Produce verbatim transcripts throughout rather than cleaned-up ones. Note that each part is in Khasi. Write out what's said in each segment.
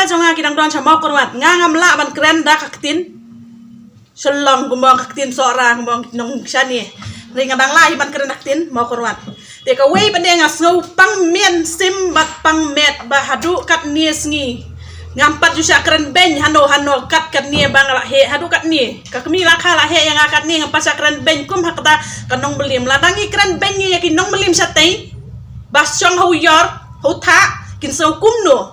jong nga ki dang don sha Mawkyrwat. Nga ngam lah ban kren da ka ktien Shillong, kumba ong ka ktien Sohra, kumba ong nong shane. Hynrei nga dang lah hi ban kren da ka ktien Mawkyrwat. Te kawei pat de nga sngew pang mynsiem bad pang met ba haduh katne sngi ngam pat ju shah kren beiñ hano hano kat katne ba nga la heh haduh katne. Ka kmie la kha la heh ïa nga katne ngam pat shah kren beiñ kum ha kata ka nongmylliam. Lada ngi kren beiñ ngi ïa ki nongmylliam shatei ba shong ha u ïor ha u thah kin sngew kumno.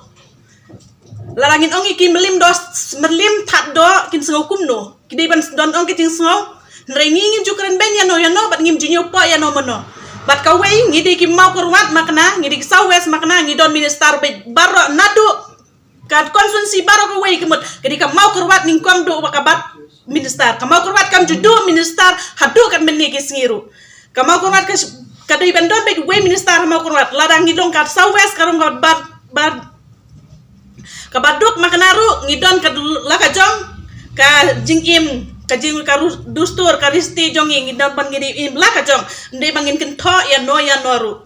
Lada ngin ong ïa ki mylliam doh, mylliam thad doh kin sngew kumno. Ki dei ban don ong ki jingsngew. Hynrei ngi ngim ju kren beiñ ïano ïano bad ngim ju ñiew poh ïano mano. Bad kawei ngi dei ki Mawkyrwat ma kane, ngi dei ki South West ma kane, ngi don minister beit baroh naduh ka constituency baroh kawei ka mut. Ka dei ka Mawkyrwat nyngkong duh ba ka bat minister. Ka Mawkyrwat kam ju duh minister haduh kat mynne ki sngi ruh. Ka Mawkyrwat ka, ka dei ban don beit wei minister ha Mawkyrwat. Lada ngi long ka South West ka long ka bat, bat kaba duk ma kane ruh ngi don ka la ka jong ka jingim, ka jing ka ru-, dustur, ka riti jong ngi, ngi don ban ngi dei im la ka jong. Ym dei ban ngin kynthoh ïano ïano ruh.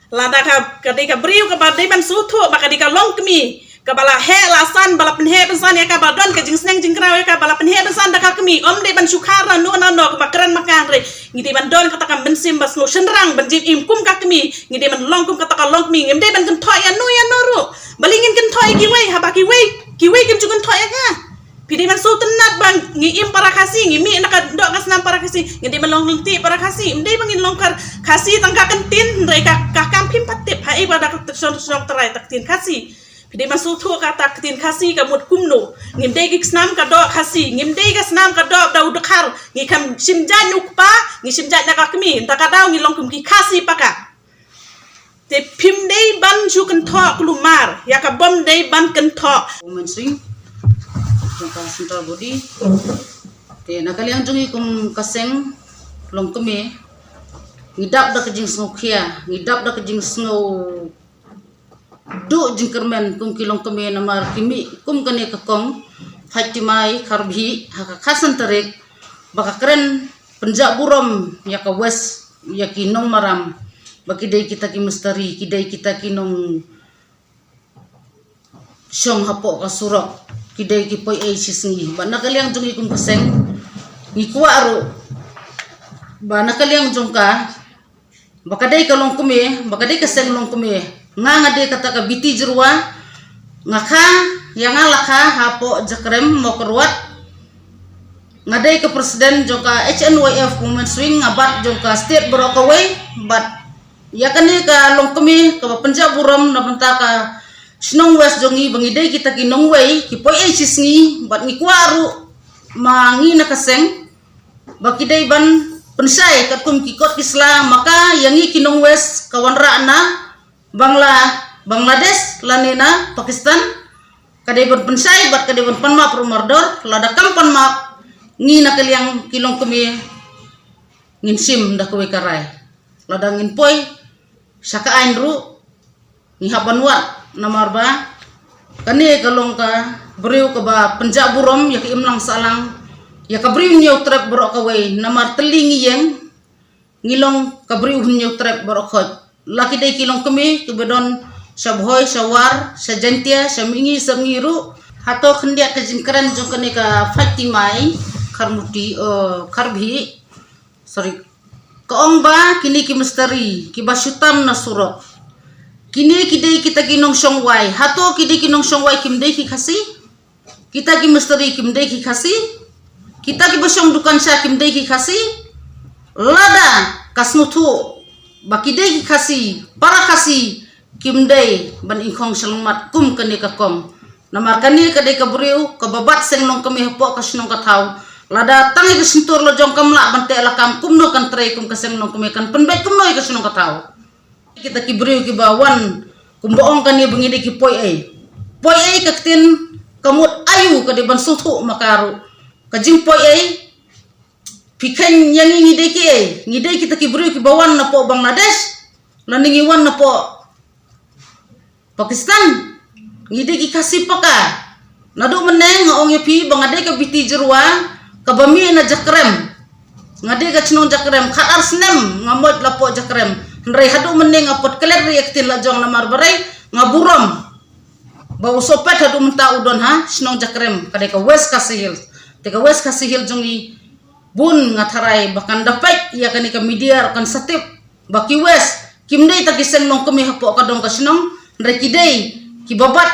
Lada ka, ka dei ka briew kaba dei ban sngewthuh ba ka dei ka longkmie kaba la heh la san, ba la pynheh pynsan ïa ka, ba don ka jingsneng jingkraw ïa ka, ba la pynheh pynsan da ka kmie. Ym dei ban shu kha ïano ïano kaba kren ma ka, hynrei ngi dei ban don kata ka mynsiem ba sngew shynrang ban jingim kum ka kmie. Ngi dei ban long kum kata ka longkmie. Ngim dei ban kynthoh ïano ïano ruh. Balei ngin kynthoh ïa kiwei, haba kiwei, kiwei kim ju kynthoh ïa ka. Phi dei ban sngewtynnat ba ngi im para Khasi, ngi mih na ka doh ka snam para Khasi, ngi dei ban long lynti para Khasi. Ym dei ba ngin long kar Khasi tang ka kyntien, hynrei ka, ka kam phim pat tip haei ba da ka shong, shong trai ta ktien Khasi. Phi dei ban sngewthuh kata ktien Khasi ka mut kumno. Ngim dei ki snam ka doh Khasi, ngim dei ka snam ka doh da u dkhar, ngi kham shim jait na u kpa, ngi shim jait na ka kmie, ta ka daw ngi long kum ki Khasi paka. Te phim dei ban shu kynthoh kulmar ïa kaba ym dei ban kynthoh. Women Wing jong ka central body. Te na ka liang jong ngi kum ka seng longkmie, ngi dap da ka jingsngewkhia, ngi dap da ka jingsngew duh jingkyrmen kum ki longkmie namar ki mih kum kane ka kong Fatimai Kharbhih ha ka khatsan tarik ba ka kren pynjah burom ïa ka West, ïa ki nongmaram ba ki dei kita ki mistri, ki dei kita ki nongshong hapoh ka surok, ki dei ki poi ei shisngi. Ba na ka liang jong ngi kum ka seng ngi kwah ruh ba na ka liang jong ka ba ka dei ka longkmie, ba ka dei ka seng longkmie. Nga, nga dei kata ka Biti Jyrwa, nga kha, ïa nga la kha hapoh Jakrem Mawkyrwat. Nga dei ka president jong ka H N Y F Women Wing, nga bat jong ka state baroh kawei, bad ïa kane ka longkmie kaba pynjah burom na bynta ka shnong West jong ngi ba ngi dei kita ki nongwei, ki poi ei shisngi, bad ngi kwah ruh ma ngi na ka seng ba ki dei ban pynshai katkum ki kot ki sla ma ka ïa ngi ki nong West ka wanrah na Bangla, Bangladesh lane na Pakistan. Ka dei ban pynshai bad ka dei ban pan map ruh mardor, lada kam pan map ngi na ka liang ki longkmie ngin shim da kawei ka rai. Lada ngin poi sha ka aiñ ruh ngi hap ban wad namar ba kane ka long ka briew kaba pynjah burom ïa ka imlang sahlang, ïa ka briew Hynñiewtrep baroh kawei, namar tylli ngi ïeng ngi long ka briew Hynñiewtrep baroh khoit. La ki dei ki longkmie kiba don sha Bhoi, sha War, sha Jaintia, sha Mihngi, sha Mihngi ruh. Hato khyndiat ka jingkren jong kane ka Fatimai Kharmuti, eh, Kharbhih. Sorry. Ka ong ba kine ki mistri kiba shu tam na surok, kine ki dei kita ki nongshong wai. Hato ki dei ki nongshong wai kim dei ki Khasi? Kita ki mistri kim dei ki Khasi? Kita kiba shong dukan sha kim dei ki Khasi? Lada ka sngewthuh ba ki dei ki Khasi, para Khasi, kim dei ban ingkhong shyllangmat kum kane ka kong. Namar kane ka dei ka briew kaba bat seng longkmie hapoh ka shnong ka thaw. Lada tang ïa ka shyntur la jong kam lah ban teh lakam, kumno kan trei kum ka seng longkmie, kan pynbeit kumno ïa ka shnong ka thaw? Kita ki briew kiba wan kumba ong kane ba ngi dei ki poi ei. Poi ei ka ktien ka mut aïu, ka dei ban sngewthuh ma ka ruh. Ka jingpoi ei, phi kheiñ ïa ngi, ngi dei ki ei? Ngi dei kita ki briew kiba wan napoh Bangladesh, lane ngi wan napoh Pakistan? Ngi dei ki Khasi paka. Naduh mynne nga ong ïa phi ba nga dei ka Biti Jyrwa kaba mih na Jakrem. Nga dei ka shnong Jakrem, khatar snem nga mut la poh Jakrem. Hynrei haduh mynne nga put klet ri ïa ka ktien la jong namar ba rei nga burom. ba u sohpet haduh mynta u don ha shnong Jakrem, ka dei ka West Khasi Hills. Te ka West Khasi Hills jong ngi, bun nga tharai ba kan da peit ïa kane ka media ruh kan sa tip ba ki West kim dei tang ki seng nongkmie hapoh ka dong ka shnong, hynrei ki dei kiba bat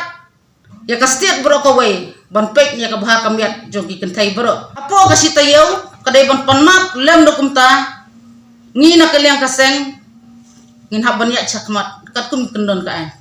ïa ka state baroh kawei ban peit ïa ka bha ka miat jong ki kynthei baroh. Hapoh ka shi taïew ka dei ban pan map, lem da kumta ngi na ka liang ka seng ngin hap ban ïaid shakhmat katkum ki kyndon ka aiñ.